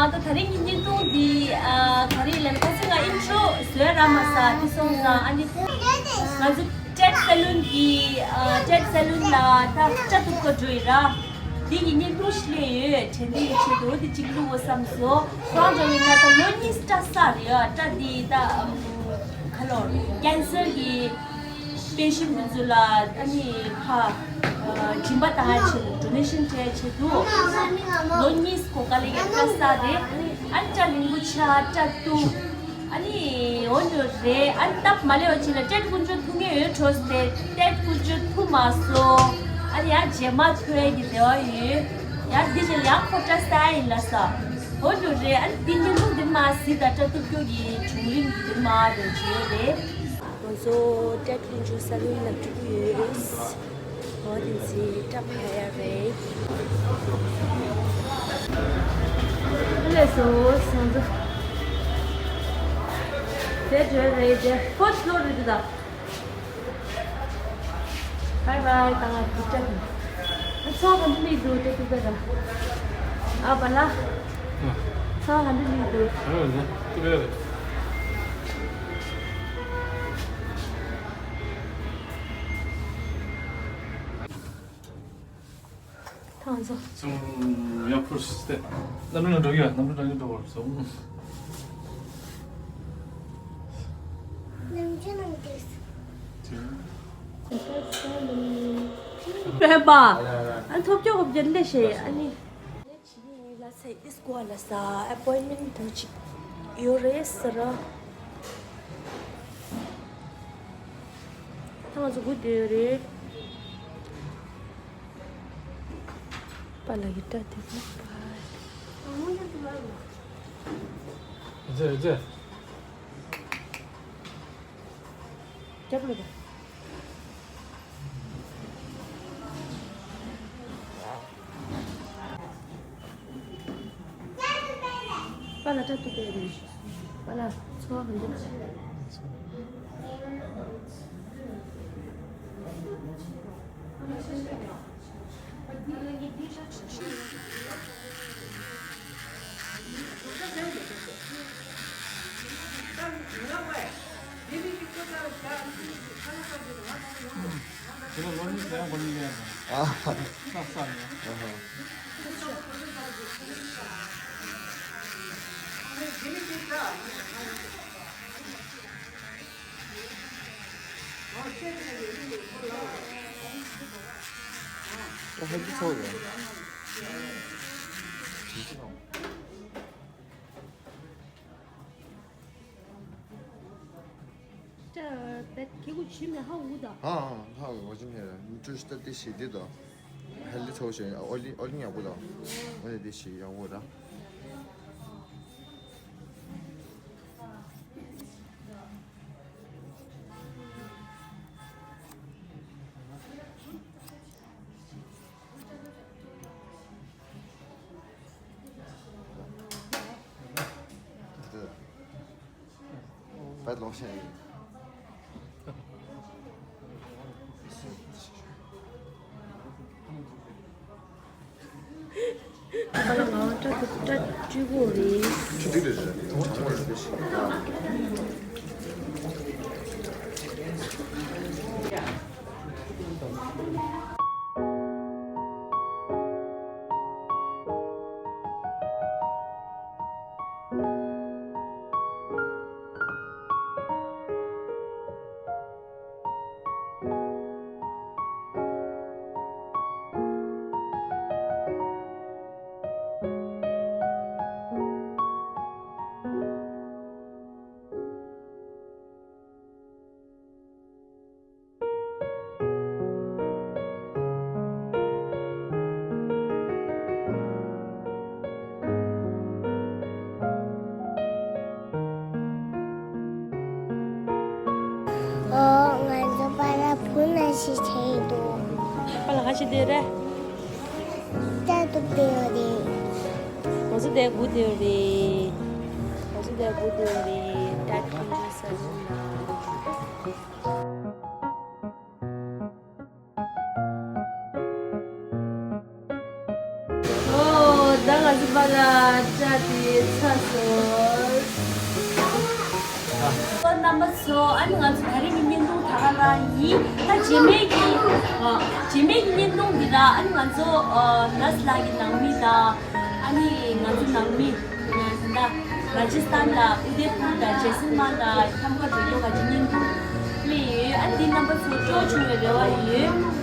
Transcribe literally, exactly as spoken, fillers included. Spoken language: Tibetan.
ང་ཚོ་ད་རིང་གི་བརྙན་ཐུང་འདི་ཨ་ག་རེ་ལབ་ན། ཁ་སང་ང་ཨིན་ཊྲོ་བཟོས་ར་མ་ཟ་དེ་སོང་ཙང་། ཨ་ནི་ང་ཚོ་ཊེཌ་སེ་ལུན་གྱི་ཨ་ཊེཌ་སེ་ལུན་ལ་ད་སྐྲ་གཏུབ་ག་འགྲོ་ཡི་ར། འདི་གི་བརྙན་ཐུང་ཞིག་སླེབས་ཡོད། དྲན་རྟེན་གྱི་ཆེད་དུ་འོ་དེ་གཅིག་བླུག་དགོས་བསམ་སོང་། ཁོ་རང་འགྲོ་བའི་ང་ད་ལོ་གཉིས་སྐྲ་བསགས་རེད་ཡ། སྐྲ་འདི་ད་ཨམ་ཁ་ལོར་ཀེན་སར་གྱི་པེ་ཤེན་ཊི་དེ་ཚོ་ལ་ཨ་ནི་ཕ་ཨ་སྦྱིན་པ་བཏང་ཡ་ཆེད་དུ། ཌོ་ནེ་ཤན་སྤྲད་ཡ་ཆེད་དུ་ལོ་གཉིས་གོང་ག་ལེ་ཡ་སྐྲ་བསགས་རེད། ཨ་ནི་སྐྲ་རིང་པོ་ཆགས། སྐྲ་གཏུབ། ཨ་ནི་འོ་འདྲ་རེད། ཨ་ནི་སྟབས་མ་ལེགས་པ་ཅིག་ལ་ཊེཌ་དཀོན་མཆོག་ཐུག་མཁན་ཡོད་འགྲོ་ཟེར་ཏེ་ཊེཌ་དཀོན་མཆོག་ཐུག་མ་སོང་། ཨ་ནི་ཡང་རྗེས་མ་ཐུག་ཡ་གི་རེ་བ་ཡོད། ཡང་འདི་བཞིན་ཡང་ཁོ་སྐྲ་བསགས་ཡིན་ལབ་སོང་། འོ་འདྲ་རེད། ཨ་ནི་འདི་བརྙན་ཐུང་འདི་མ་གཟིགས་དང་། སྐྲ་གཏུབ་རྒྱུ་གི་བྱུང་རིམ་འདི་མ་རེད་བྱས་རེད། ང་ཚོ་ཊེཌ་དཀོན་མཆོག་སེ་ལུན་ལ་འགྲོ་གི་ཡོད་རེད། འོ་དེ་ཚེ་སྐྲ་ཕར་ཡ་རེད། ཨ་ལས་སོ་སོང་ཚོ། དེ་འགྲོ་རེད། དེ་ཕོར་ཐི་ཕི་ལོར་རེད་འདུག་ད། བའི་བའི། ད་ང་འདི་སྐྲ་གི་ཨ་ཚོགས་ག་འདྲ་སླེབས་འདུག་སྐྲ་གཏུབ་པ་ར། ཨ་པ་ལགས། ཚོགས་ག་འདྲ་སླེབས་འདུག་ཨ་ནི་གཏུབ་པ་རེད། ཐང་ཚོ། ཚང་ཡང་ཕུར་སྟེ། གནམ་གྲུ་ལ་འགྲོ་གི་ཡོད། གནམ་གྲུ་ནང་གི་འགྲོ་བར་སོང་། ནམ་གྲུ་ནང་གི། སྤྲད་པ། ཨ་ཐོབ་སྐྱོ་གོ་བརྒྱབ་ལེ་ཤེ་ཨ་ནི། ལ་ཚེ་ཨིས་ཀོ་ལ་ས་ཨེ་པོའིན་མེན་ཊི་འདྲ་ཅིག་ཡོད་རེད་ཟེར་ར། ད་ང་ཚོ་སྒུག་བསྡད་ཡོད་རེད། པཱ་ལགས་ཀྱི་སྐྲ་དེ་ཚོ་པཱ། ཨེ་ཙེ། ཨེ་ཙེ། རྒྱབ་ལ་རེད། པཱ་ལགས་སྐྲ་གཏུབ་པ་རེད། པཱ་ལགས་ཚོར་བ་ག་འདྲ། ད་ཧ་ཅི་ཚོགས་ཡོད། ད་བེད་ཁེ་གུ་ཆི་མེ་ཧ་འུ་ད། ཧ་ཧ་ཧ་འུ་ཆི་མེ་ར་མི་ཀྲུ་ཤི་ད་དེ་ཤི་དེ་ད། ཧ་ལི་ཚོགས་ཤེ་ཨོ་ལི་ཨོ་ལི་ཡག་པོ་ད། འོ་ནི་དེ་ཤི་ཡག་པོ་ད། འདི། བད་ལོང་ཤ་ཡིན། ཨ་ལ་ང་སྐྲ་དེ་སྐྲ་བཅུ་པོ་རེད། ཆུ་དྲི་རེད་རེད། གྲང་མོ་རེད་དེ་ཞིག་ཨོ། ང་ཚོ་པཱ་ལགས་བུ་ན་ཞིག་བྱས་ཡོད་འདུག་པཱ་ལགས་ག་ཅི་བསྡད་རེད། ལྟ་འདུག་བསྡད་ཡོད་རེད། ང་ཚོ་དེ་སྒུག་བསྡད་ཡོད་རེད། ང་ཚོ་དེ་སྒུག་བསྡད་ཡོད་རེད། ད་ཁྱིམ་ཚང་ས་ཟིན་ན། ཨོ། ད་ང་ཚོ་ པ་ལ་སྐྲ་དེ་ཚ་སོང་། རྣམ་པ་ཚོ། ཨ་ནི་ང་ཚོ་ད་རིང་གི་བརྙན་ཐུང་ད་ག་རང་ཡིན། ད་རྗེས་མའི་གི་ཨ་རྗེས་མའི་གི་བརྙན་ཐུང་འདི་ལ་ཨ་ནི་ང་ཚོ་ཨ་ནཱས་ལགས་ཀྱི་ནང་མི་དང་། ཨ་ནི་ང་ཚོ་ནང་མི་ད་ར་ཇི་སྟན་ལ་ཨུ་དེ་པུར་དང་ཇེ་སིང་མ་ལ་འཁྱམ་ཁ་འགྲོ་རྒྱུ་ག་ཅིག་བརྙན་ཐུང་སླེབས་ཡོད། ཨ་ནི་འདི་རྣམ་པ་ཚོ་སྤྲོ་བྱུང་བའི་རེ་བ་ཡོད།